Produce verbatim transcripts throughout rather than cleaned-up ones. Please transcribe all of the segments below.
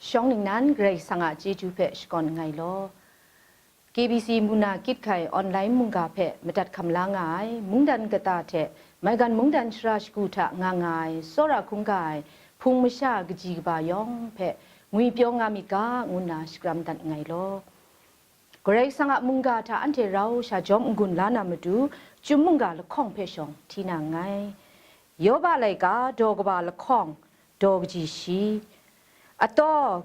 Shawng ningnan Karai Kasang a chyeju hpe shakawn nngai law. K B C Muna Kyit Hkai online mungga hpe madat hkam la nga ai mungdan kata hte maigan mungdan shara shagu hta nga nga ai tsawra hkungga ai Hpung masha kaji kaba yawng hpe ngwipyaw nga myit ga, ngu nna shakram dat nngai law. Karai Kasang a mungga hta anhte rau sha jawm n-gun la na matu, Chyum mungga lahkawng hpe shawng hti na nngai. Yoba laika daw kaba lahkawng, daw kaji shi. Ataw,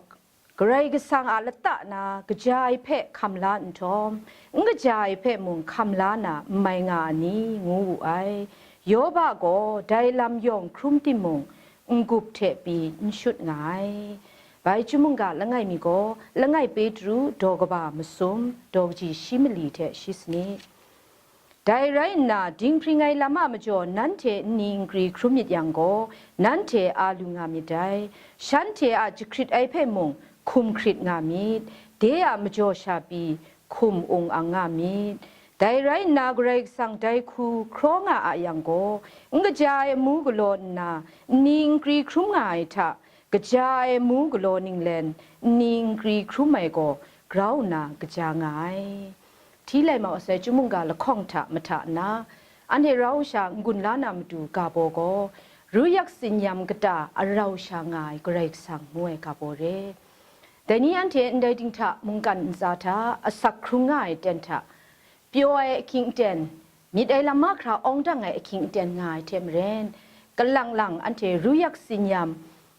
Karai Kasang a lata na kaja ai hpe hkam la nhtawm, n kaja ai hpe mung hkam la na n mai nga a ni, ngu wu ai. Yoba gaw dai lam yawng hkrum timung, n-gup hte pyi n shut nga ai. Bai Chyum mungga langai mi gaw, langai Petru daw kaba masum, daw kaji shi mali hte shi sanit. Dai rai nna, dinghpring ai lam a majaw nanhte nni nkri hkrum myit yang gaw, nanhte a lu nga myit dai. Shanhte a jahkrit ai hpe mung hkum hkrit nga myit, de a majaw sha pyi hkum ung ang nga myit. Dai rai nna, Karai Kasang dai hku hkraw nga a yang gaw, n kaja ai amu galaw nna, nni nkri hkrum nga ai hta, kaja ai amu galaw ninglen, nni nkri hkrum ai gaw grau nna kaja nga ai. Hti lai mau asai Chyum mungga lahkawng hta mahta nna, anhte rau sha n-gun la na matu ga baw gaw, Ru Yak Tsinyam kata a rau sha nga ai Karai Kasang ngu ai ga baw re. Dai ni anhte ndai dinghta mungkan ntsa hta asak hkrung nga ai aten hta, pyaw ai ahkying aten, myit ai lam mahkra awng dang ai ahkying aten nga ai hte maren, kalang lang anhte Ru Yak Tsinyam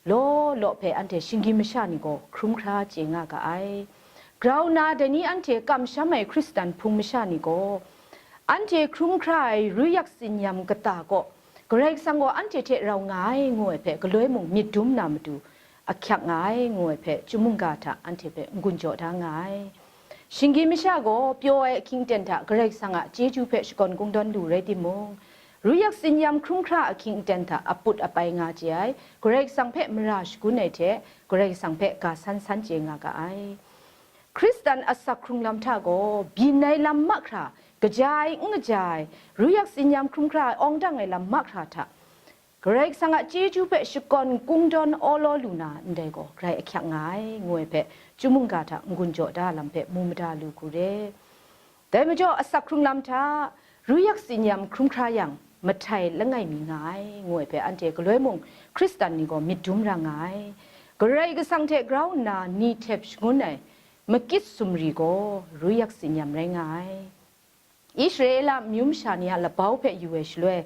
law law hpe anhte shinggyim masha ni gaw hkrum hkra chye nga ga ai. Grau nna, dai ni anhte kamsham ai Hkristan hpung masha ni gaw, anhte hkrum hkra ai Ru Yak Tsinyam kata kaw, Karai Kasang gaw anhte hte rau nga ai, ngu ai hpe galoi mung myit dum na matu, ahkyak nga ai, ngu ai hpe Chyum mungga hta anhte hpe n-gun jaw da nga ai. Shinggyim masha gaw pyaw ai ahkying aten hta Karai Kasang a chyeju hpe shakawn kungdawn lu rai timung, Ru Yak Tsinyam hkrum hkra ahkying aten hta aput apai nga chye ai, Karai Kasang hpe mara shagun ai hte Karai Kasang hpe ga san san chye nga ga ai. Hkristan asak hkrung lam hta gaw, byin ai lam mahkra, kaja ai n kaja ai, Ru Yak Tsinyam hkrum hkra ai awng dang ai lam mahkra hta, Karai Kasang a chyeju hpe shakawn kungdawn awlaw lu na ndai gaw, grai ahkyak nga ai, ngu ai hpe, Chyum mungga hta n-gun jaw da lam hpe mu mada lu hku re. Dai majaw, asak hkrung lam hta, Ru Yak Tsinyam hkrum hkra yang, mahtai langai mi nga ai, ngu ai hpe, anhte galoi mung Hkristan ni gaw myit dum ra nga ai. Karai Kasang hte grau nna ni htep shangun ai, makit sumri gaw Ru Yak Tsinyam rai nga ai. Israela amyu masha ni a labau hpe yu ai shaloi,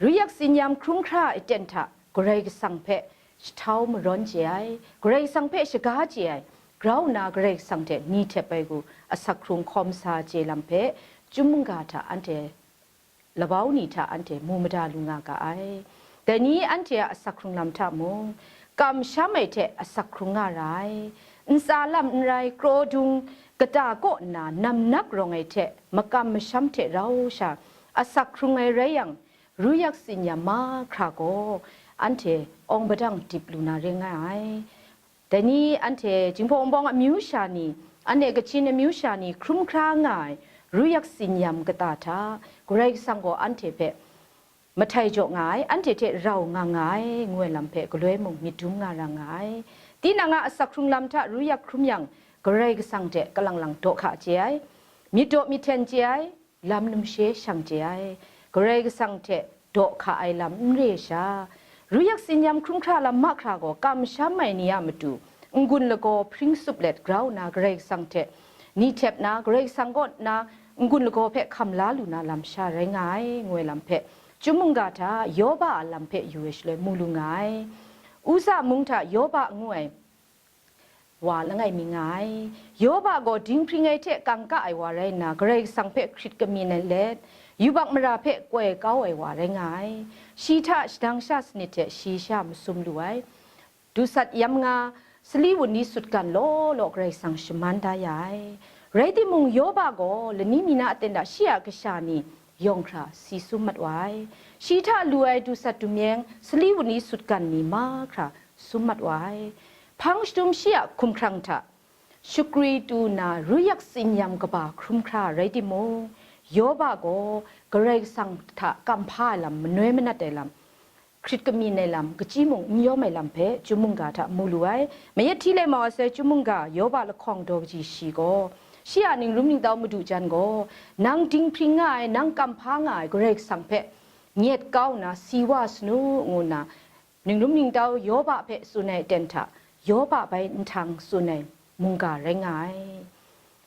Ru Yak Tsinyam hkrum hkra ai aten hta Karai Kasang hpe shahtau marawn chye ai, Karai Kasang hpe shaga chye ai, grau nna Karai Kasang hte ni htep ai gu asak hkrung hkawm sa chye lam hpe, Chyum mungga hta anhte, labau ni hta anhte mu mada lu nga ga ai. Dai ni anhte a asak hkrung lam hta mung, kamsham ai hte asak hkrung nga ra ai. Ntsa lam n rai, kraw dung kata kaw nna namnak rawng ai hte makam masham hte rau sha asak hkrung ai rai yang, Ru Yak Tsinyam mahkra gaw anhte awng padang dip lu na re nga ai. Dai ni anhte Jinghpaw Wunpawng amyu sha ni, anhte Kachin amyu sha ni hkrum hkra nga ai Ru Yak Tsinyam kata hta, Karai Kasang gaw anhte hpe mahtai jaw nga ai, anhte hte rau nga nga ai, ngu ai lam hpe galoi mung myit dum nga ra nga ai. Tinang a asak hkrung lam hta Ru Yak hkrum yang, Karai Kasang hte kalang lang daw hka chye ai, myit daw myit hten chye ai, lam numshe shang chye ai, Karai Kasang hte daw hka ai lam n re sha, Ru Yak Tsinyam hkrum hkra lam mahkra gaw kamsham ai ni a matu, n-gun lagaw hpring tsup let grau nna Karai Kasang hte ni htep na, Karai Kasang kaw nna n-gun lagaw hpe hkam la lu na lam sha rai nga ai, ngu ai lam hpe, Chyum mungga hta Yoba a lam hpe yu ai shaloi mu lu nga ai. Uza mung hta Yoba ngu ai wa langai mi nga ai. Yoba gaw dinghpring ai hte kangka ai wa rai nna, Karai Kasang hpe hkrit kamyin ai let, yubak mara hpe koi kau ai wa rai nga ai. Shi hta shadang sha sanit hte shi sha masum lu ai. Dusat yam nga, sali wunli sutgan law law Karai Kasang shaman da ya ai. Rai timung, Yoba gaw lani mi na a ten hta shi a kasha ni yawng hkra si sum mat wa ai. Shi hta lu ai dusat dumyeng, sali wunli sutgan ni mahkra sum mat wa ai. Hpang shadum shi a hkumhkrang hta shakri tu nna Ru Yak Tsinyam kaba hkrum hkra rai timung, Yoba gaw Karai Kasang hta kamhpa ai lam, manoi manat ai lam, hkrit kamyin ai lam, kachyi mung n yawm ai lam hpe, Chyum mungga hta mu lu ai. Mayat hti lai mau asai Chyum mungga, Yoba lahkawng daw kaji shi gaw, shi a ningrum ningtau madu jan gaw, nang dinghpring nga ai, nang kamhpa nga ai Karai Kasang hpe nyet kau nna, si wa sanu, ngu nna, ningrum ningtau Yoba hpe tsun ai aten hta, Yoba bai nhtang tsun ai mungga rai nga ai.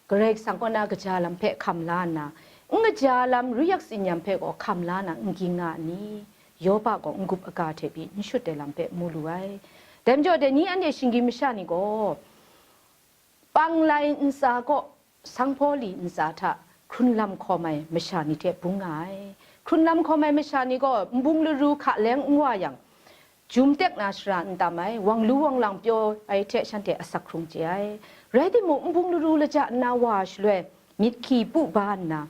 Karai Kasang kaw na kaja lam hpe hkam la nna, n kaja lam ru yak tsinyam hpe gaw hkam la na n ging nga a ni? Yoba gaw n-gup aga hte pyi n shut ai lam hpe mu lu ai. Dai majaw, dai ni anhte shinggyim masha ni gaw, panglai ntsa kaw, sanghpaw li ntsa hta hkrun lam hkawm ai masha ni hte bung nga ai. Hkrun lam hkawm ai masha ni gaw nbung laru hka leng n wa yang, jum tek na shara n tam ai, wang lu wang lang pyaw ai hte shanhte asak hkrung chye ai. Rai timung, nbung laru laja nna wa shaloi, myit hki pu ba nna,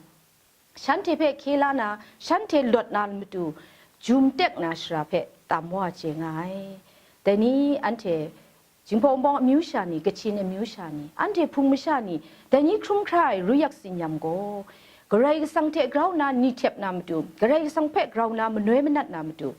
shanhte hpe hkye la na, shanhte lawt na matu, jum tek na shara hpe tam wa chye nga ai. Dai ni anhte Jinghpaw Wunpawng amyu sha ni, Kachin amyu sha ni, anhte Hpung masha ni, dai ni hkrum hkra ai ru yak tsinyam gaw, Karai Kasang hte grau nna ni htep na matu, Karai Kasang hpe grau nna manoi manat na matu,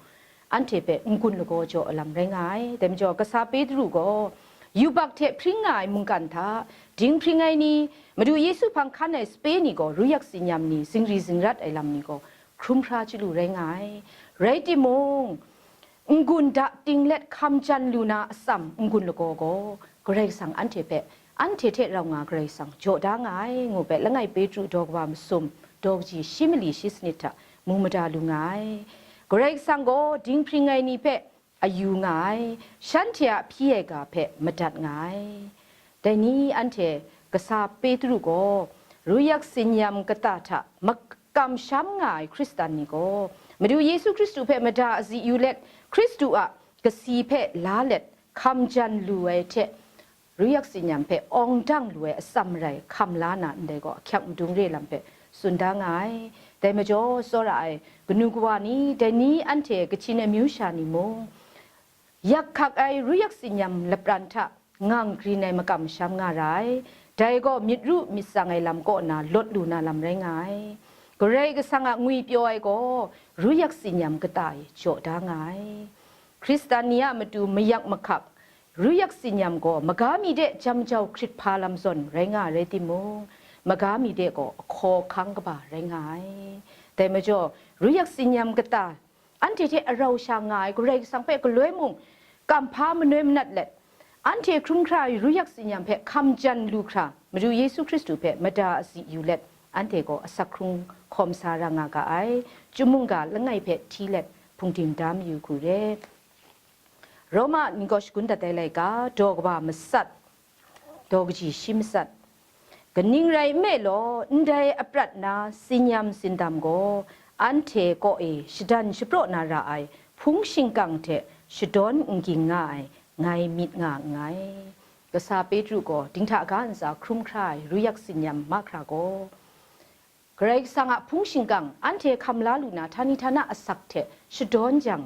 anhte hpe n-gun lagaw jaw ai lam rai nga ai. Dai majaw, kasa Petru gaw yubak hte hpring nga ai mungkan hta dinghpring ai ni, Madu Yesu hpang hkan ai sape ni gaw ru yak tsinyam ni, zingri zingrat ai lam ni gaw hkrum hkra chyalu rai nga ai. Rai timung, n-gun da ting let hkam jan lu na atsam n-gun lagaw gaw, Karai Kasang anhte hpe, anhte hte rau nga Karai Kasang jaw da nga ai, ngu hpe langai Petru daw kaba masum, daw kaji shi mali shi sanit hta mu mada lu nga ai. Karai Kasang gaw dinghpring ai ni hpe ayu nga ai, shanhte a hpyi ai ga hpe madat nga ai. Dai ni anhte kasa Petru gaw ru yak tsinyam kata hta mak-, kamsham nga ai Hkristan ni gaw, Madu Yesu Hkristu hpe mada azi yu let, Hkristu a kasi hpe la let hkam jan lu ai hte, ru yak tsinyam hpe awng dang lu ai atsam rai hkam la na ndai gaw, ahkyak madung re lam hpe tsun da nga ai. Dai majaw, tsawra ai kanu kawa ni, dai ni anhte Kachin amyu sha ni mung, yak hkak ai ru yak tsinyam lapran hta ngang grin ai makam masham nga ra ai. Dai gaw myit ru myit tsang ai lam kaw na lawt lu na lam rai nga ai. Karai Kasang a ngwipyaw ai gaw ru yak tsinyam kata e jaw da nga ai. Hkristan ni a matu mayak mahkak, ru yak tsinyam gaw maga mi de jam jau hkrit hpa lam zawn rai nga ai rai timung, maga mi de gaw ahkaw ahkang kaba rai nga ai. Dai majaw, ru yak tsinyam kata, anhte hte arau sha nga ai Karai Kasang hpe galoi mung, kamhpa manoi manat let, anhte hkrum hkra ai ru yak tsinyam hpe hkam jan lu hkra, Madu Yesu Hkristu hpe mada azi yu let, anhte gaw asak hkrung hkawm sa ra nga ga ai. Chyum mungga langai hpe hti let, hpungdim da mayu hku re. Roma ningkaw shagun dat ai laika, daw kaba matsat, daw kaji shi matsat. Kaning rai nme law, ndai aprat na tsinyam tsindam gaw, anhte kaw e shadan shapraw na ra ai hpung shingkang hte shadawn n ging nga ai, ngai myit nga nngai. Kasa Petru gaw dinghta ga ntsa hkrum hkra ai ru yak tsinyam mahkra gaw, Karai Kasang a hpung shingkang anhte hkam la lu na, htani htana asak hte shadawn jang,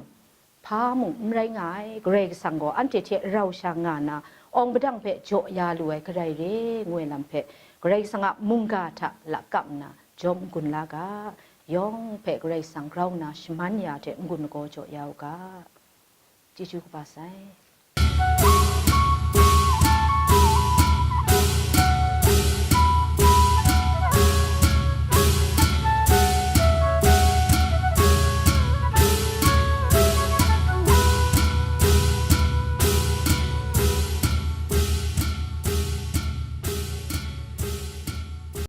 hpa mung n rai nga ai. Karai Kasang gaw anhte hte rau sha nga na, awng padang hpe jaw ya lu ai garai re, ngu ai lam hpe, Karai Kasang a mungga hta lakap nna jawm n-gun la ga, yawng hpe Karai Kasang grau nna shaman ya hte n-gun lagaw jaw ya u ga. Chyeju kaba sai.